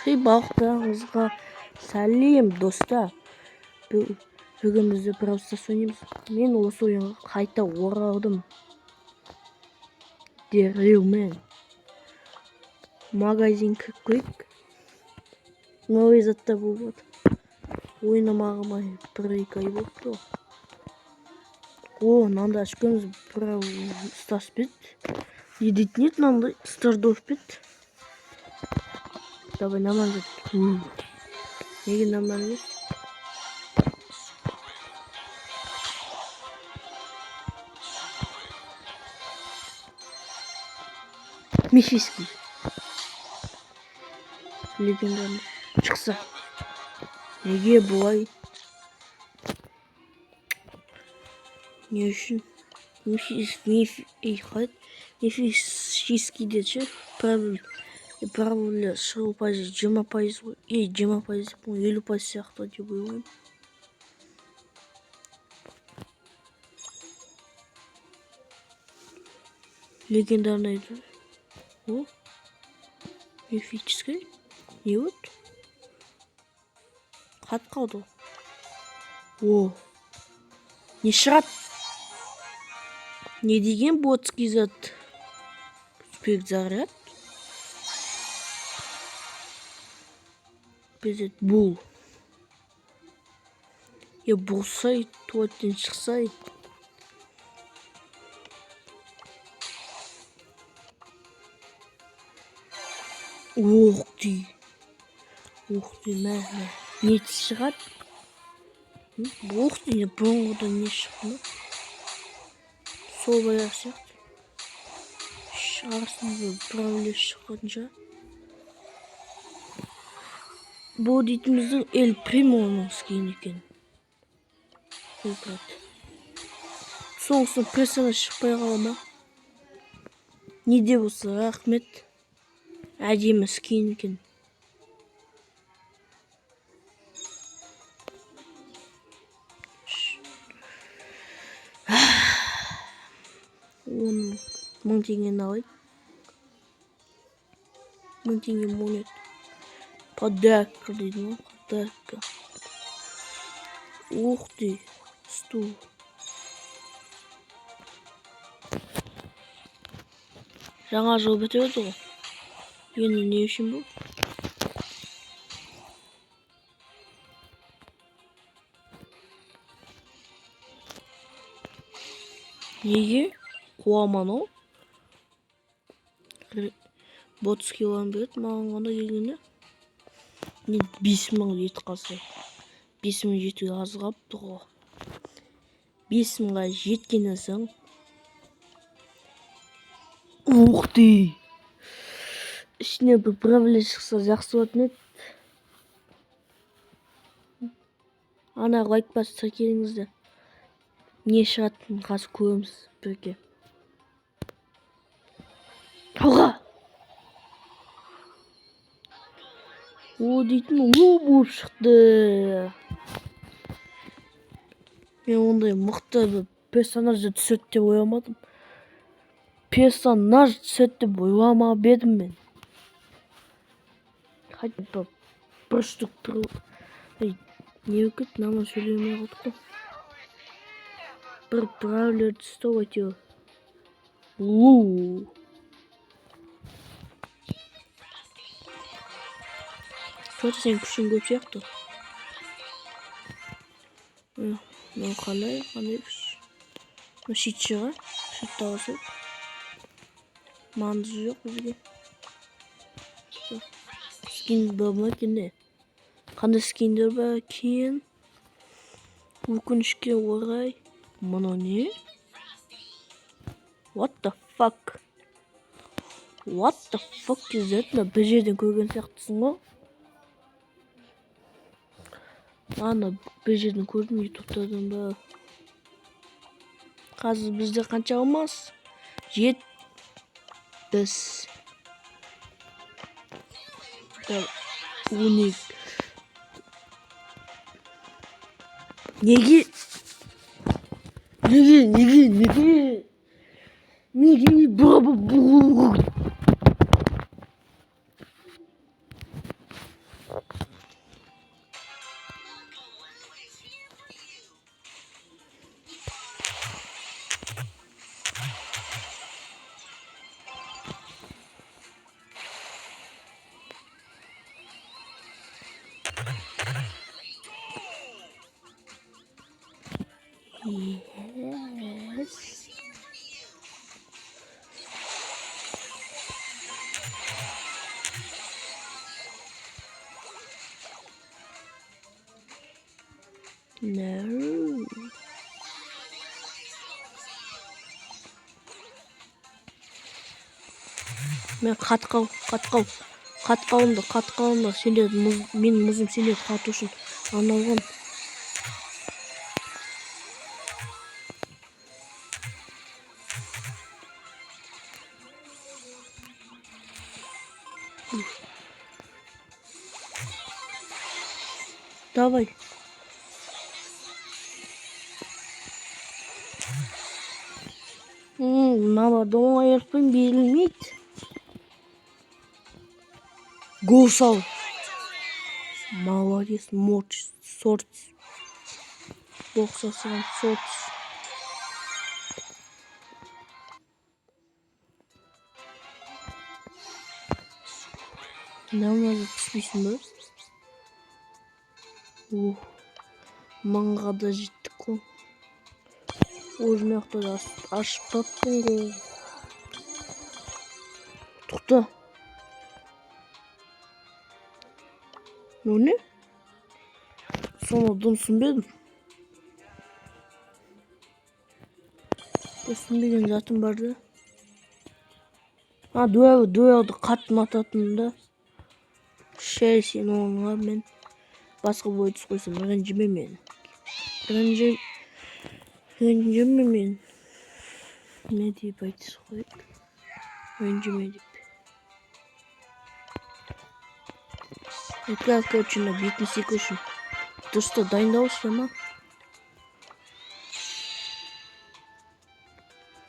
Хей, барлықтарыңызға сәлем, достар! Бүгін бізде Brawl Stars ойнаймыз. Мен осы ойынға қайта оралдым. Дереумен. Магазин кіріп көрейік. Новый заттар болып жатыр. Ойнамағыма 1-2 ай болыпты ғой. О, мынандай очкомыз Brawl Stars бет. Не дейтін еді, мынандай Стардорф бет. Давай, нормально зат. Неге нормально емес? Мифический. Легендарный. Шықса. Неге бұлай? Не үшін? Ей, қалай еді? Мифический деді ше? Правильно шығу пайызы 20% ғой. Ей, 20% деп қой, 50% сияқты деп ойлаймын. Легендарный. О, мифический. Не болды? Қатып қалды ғой. О, не шығады? Не деген ботский зат? Спецзаряд? Бізде бұл. Е, болсай, туалеттен шықсай. Ох ты. Ух ты, мә, мә. Не шығады? Ух ты, не бұрынғыдан не шықты ма? Сол баяғы сияқты. Арасында біреулер шыққан шығар. Бұл дейтін біздің Эль Примоның скині екен. Брат. Соңғысын персонаж шықпай қала ма? Не де болса, рахмет. Әдемі скин екен. 10 000 теңгені алайын. 1000 теңге монет. Подарка дейді ма? Подарка. Ух ты, стул. Жаңа жыл бітіп еді ғой. Енді не үшін бұл? Неге? Қуаман ол? Ботскийларын береді маған ғана келгенде. Не 5000 жетіп қалса. 5000 жетуге аз қалыпты ғой. 5000-ға жеткеннен соң. Ух ты! Ішінен бір проблема шықса жақсы болатын еді. Ана лайк басып тіркеліңіздер. Не шығатынын қазір көреміз бірге. Алға! О дейтін Лу болып шықты. Мен ондай мықты бір персонажды түседі деп ойламадым. Персонаж түседі деп ойламап едім мен. Хотя бы бір штук бір... Ей, не болып кетті, нормально сөйлей алмай қалдық қой. Бір бравлер түсті ғой әйтеуір. Лу. Чё-то сенің күшің көп сияқты. Мынау қандай, қандай күш? Мынау щит шығар. Щитті алсақ. Маңызы жоқ бізге. Скин бар ма екен не? Қандай скиндер бар екен? Өкінішке орай. Мынау не? What the fuck? What the fuck is that? Мына бір жерден көрген сияқтысың ғой. Ана бір жерден көрдім ютубтардан ба. Қазір бізде қанша алмас? 70. 12. Неге? Неге, неге, неге? Неге бұ. Yes. No. Мен қатқал, қатқал, қатқалымды, қатқалымды, сендер мұз, мен мұзым сендерді қату үшін арналған. Давай. Мыналарды оңайлықпен берілмейді. Гол сал. Молодец, Мортис, Сортис. Боқ сасыған Сортис. Мына түспейсің ба? Ух, мыңға да жеттік қой. Уже мына жақта да ашып таптың ғой. Тоқта. Мынау не? Соны дым түсінбедім. Түсінбеген затым бар да. А, дуэл, дуэлді қатты ұнататыным да. Шей, сен оңға мен басқа бой түсіп қойсам, ренжіме мені. Ренжіме мен. Не деп айтыс қояйық? Ренжіме деп. Это, короче, мына бетін секу үшін дұрыста дайындалшы ма?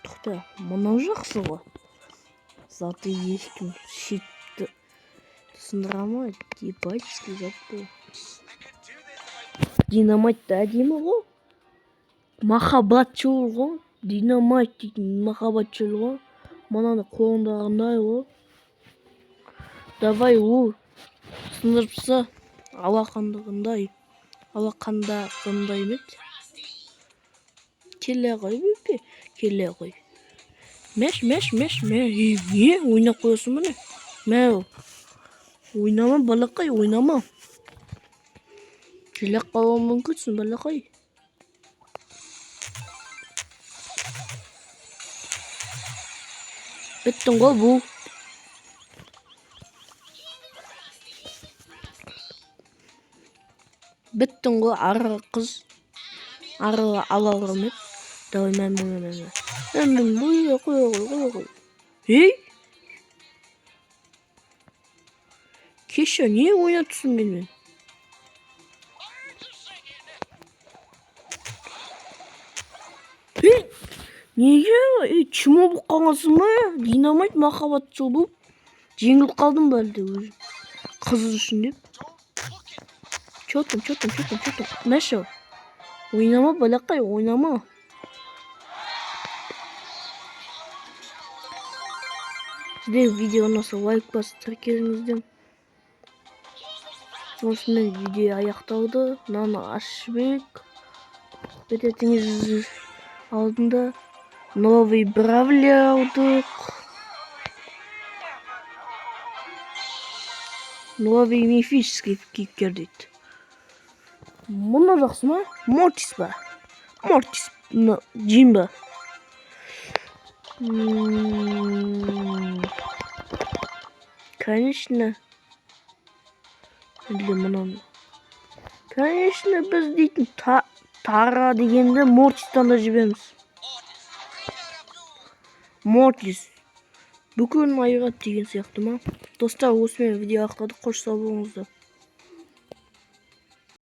Тоқта, мынау жақсы ғой. Заты ешкім щитті сындыра алмайды. Ебательский зат бұл. Динамайт та әдемі ғой. Махаббатшыл ғой. Динамайт дейтін махаббатшыл ғой. Мынаны қолыңдағындай ғой. Давай, у. Сындырып таста. Алақандығындай. Алақандағындай ма еді? Келе ғой, бөпе. Келе ғой. Мәш, мәш, мәш, мә. Ей, не ойнап қоясың ба не? Мә. Ойнама, балақай, ойнама. Келе қалуы мүмкінсің, балақай. Біттің ғой бұл. Біттің ғой, ары қыз. Ары ала ма еді? Давай, мә, мә, мә, мә. Мә, мә, қоя қоя қой, қоя қой. Ей! Кеше не ойнап тұрсың менімен? Ей! Неге? Ей, чмо болып қалғансың ба? Динамайт махаббатшыл болып жеңіліп қалдым ба әлде өзі? Қыз үшін деп. Чё там, чё там, чё там, чё там? Мәші. Ойнама, балақай, ойнама. Сіздер видео ұнаса лайк басып тіркеліңіздер. Осымен видео аяқталды. Мынаны ашып жіберейік. Бітетіңіз алдында новый бравлер алдық. Новый мифический кейіпкер дейді. Мұны жақсы ма? Мортис ба? Мортис мына Джин ба? Конечно. Әлде мынаны. Конечно, біз дейтін Тара дегенді Мортистан да жібереміз. Мортис. Бүкіл айырады деген сияқты ма? Достар, осымен видео аяқтадық. Қош сау болыңыздар.